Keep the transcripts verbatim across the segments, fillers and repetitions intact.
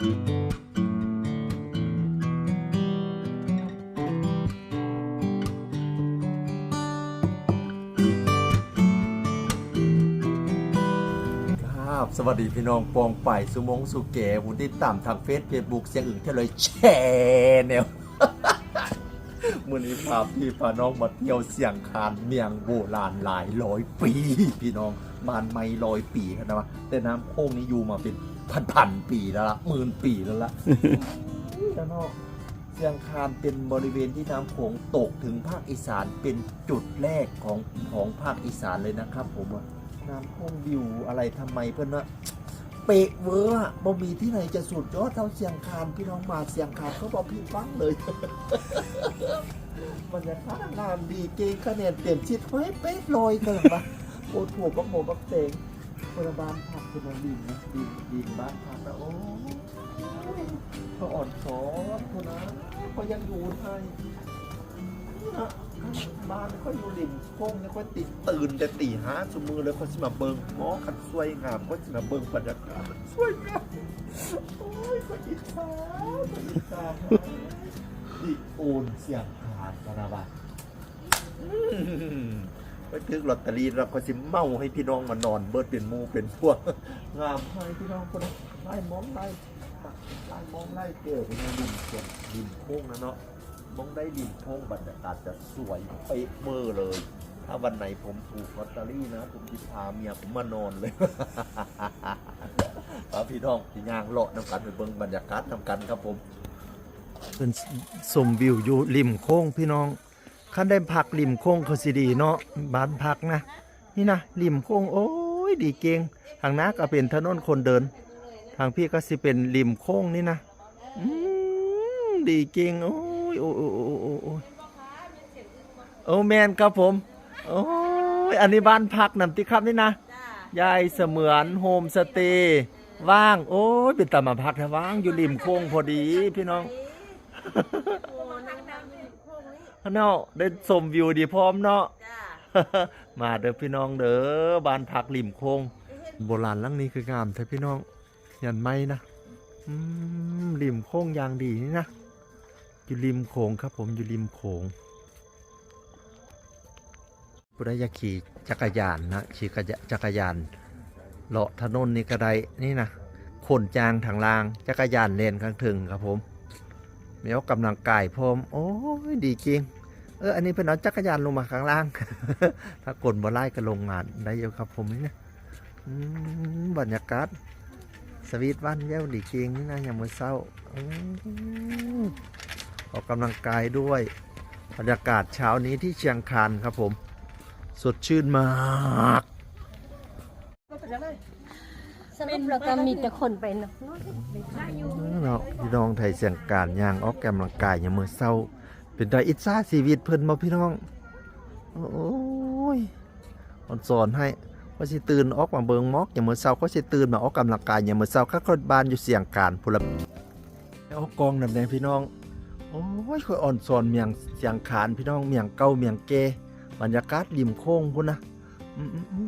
ครับ สวัสดีพี่น้องปองไปสู่มงสู่แก่ ผู้ติดตามทางเฟซ เฟซบุ๊ก เสียงอึ่งเที่ยวเลยแชนแนล มื้อนี้พาพี่พาน้องมาเที่ยวเสียงคาน เมืองโบราณหลายร้อยปี พี่น้อง บ้านไม้ร้อยปีนะวะ แต่น้ำโขงนี่อยู่มาเป็นพันๆปีแล้วละ หมื่นปีแล้วละ แล้วเนาะ เสียงคานเป็นบริเวณที่น้ำโขงตกถึงภาคอีสาน เป็นจุดแรกของ ของภาคอีสานเลยนะครับผมอะ น้ำโขงวิวอะไรทำไมเพื่อนว่า เป๊ะเวอร์อะ บ่มีที่ไหนจะสุดยอดเท่าเสียงคาน พี่น้องมาเสียงคานเขาบอกผิดหวังเลย บรรยากาศงามดีเก่ง คะแนนเต็มสิบให้เป๊ะร้อยกันละมา โอ้โห บักโมบักเตง คนละบ้านพักคนละดินนะ ดิน ดินบ้านพักนะ โอ้ย เขาอ่อนซ้อนคนนะ เขายังอยู่ไทยนะ บ้านเขาอยู่ริมโขงเนี่ย เขาติดตื่นแต่ตีห้าซุมื้อเลย เขาสิมาเบิ่งหมอกกันสวยงาม เขาสิมาเบิ่งบรรยากาศสวยงาม โอ้ย เขาอิจฉา เขาอิจฉา ดิโอนเสียงคานกันนะบ้า อืม ไปถือลอตเตอรี่แล้วก็สิเมาให้พี่น้องมานอนเบิดเป็นหมู่เป็นพวก งามให้พี่น้องคนละไล่มองไล่ไล่มองไล่เกี่ยวไปในริมเขื่อนริมโขงนะเนาะ มองได้ริมโขงบรรยากาศจะสวยเป๊ะเวอร์เลย ถ้าวันไหนผมถูกลอตเตอรี่นะ ผมจะพาเมียผมมานอนเลย ครับพี่น้อง สิย่างเลาะนำกันไปเบิ่งบรรยากาศนำกันครับผม เป็นชมวิวอยู่ริมโขงพี่น้อง คันได้พักริมโขงคือสิดีเนาะ บ้านพักนะ นี่นะ ริมโขง โอ้ย ดีเก่ง ทางหน้าก็เป็นถนนคนเดิน ทางพี่ก็สิเป็นริมโขงนี่นะ อืม ดีเก่ง โอ้ย โอ้ย โอ้ย โอ้ย โอ้ย โอ้ แม่นครับผม โอ้ย อันนี้บ้านพักนำติครับนี่นะ จ้า ยายเสมือนโฮมสเตย์ ว่าง โอ้ย เป็นตามาพักแท้ ว่างอยู่ริมโขงพอดี พี่น้อง โอ้ นั่งๆ ริมโขงนี่ เนาะ ได้ชมวิวดีพร้อมเนาะ จ้า มาเด้อพี่น้องเด้อ บ้านพักริมโขง โบราณหลังนี้คืองามแท้พี่น้อง ยันไม้นะ อืม ริมโขงอย่างดีนี่นะ อยู่ริมโขงครับผม อยู่ริมโขง ผู้ใดอยากขี่จักรยานนะ ขี่จักรยานเลาะถนนนี่ก็ได้ นี่นะ คนจ้างทางล่าง จักรยานแล่นข้างเทิงครับผม มีออกกำลังกายพร้อม โอ้ย ดีจริง เออ อันนี้เพิ่นเอาจักรยานลงมาข้างล่าง ถ้าคนบ่หลายก็ลงมาได้อยู่ครับผมนี่นะ อืม บรรยากาศ สวีทหวานแหววดีจริงนี่นะ ยามมื้อเช้า อืม ออกกำลังกายด้วย บรรยากาศเช้านี้ที่เชียงคานครับผม สดชื่นมาก สรุปแล้วก็มีแต่คนไปเนาะ เนาะ พี่น้องไทยเชียงคานย่างออกกำลังกายยามมื้อเช้า เป็นตาอิจฉาชีวิตเพิ่นบ่พี่น้อง โอ้ย อ่อนสอนให้ ข้อยสิตื่นออกมาเบิ่งหมอกยามมื้อเช้า ข้อยสิตื่นมาออกกำลังกายยามมื้อเช้า คันคนบ้านอยู่เชียงคานพุ้นละ ออกกล้องนำแน่พี่น้อง โอ้ย ข้อยอ่อนสอนเมืองเชียงคานพี่น้อง เมืองเก่าเมืองแก่ บรรยากาศริมโขงพุ้นนะ อืม อืม อื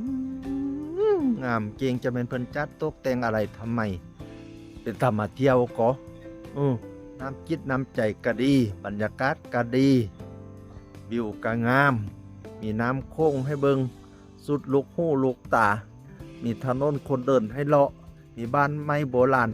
ม งามเก่ง จะแม่นเพิ่นจัดตกแต่งอะไรทำไม เป็นตามาเที่ยวก็ อืม น้ำจิตน้ำใจก็ดี บรรยากาศก็ดี วิวก็งาม มีน้ำโขงให้เบิ่ง สุดลูกหูลูกตา มีถนนคนเดินให้เลาะ มีบ้านไม้โบราณ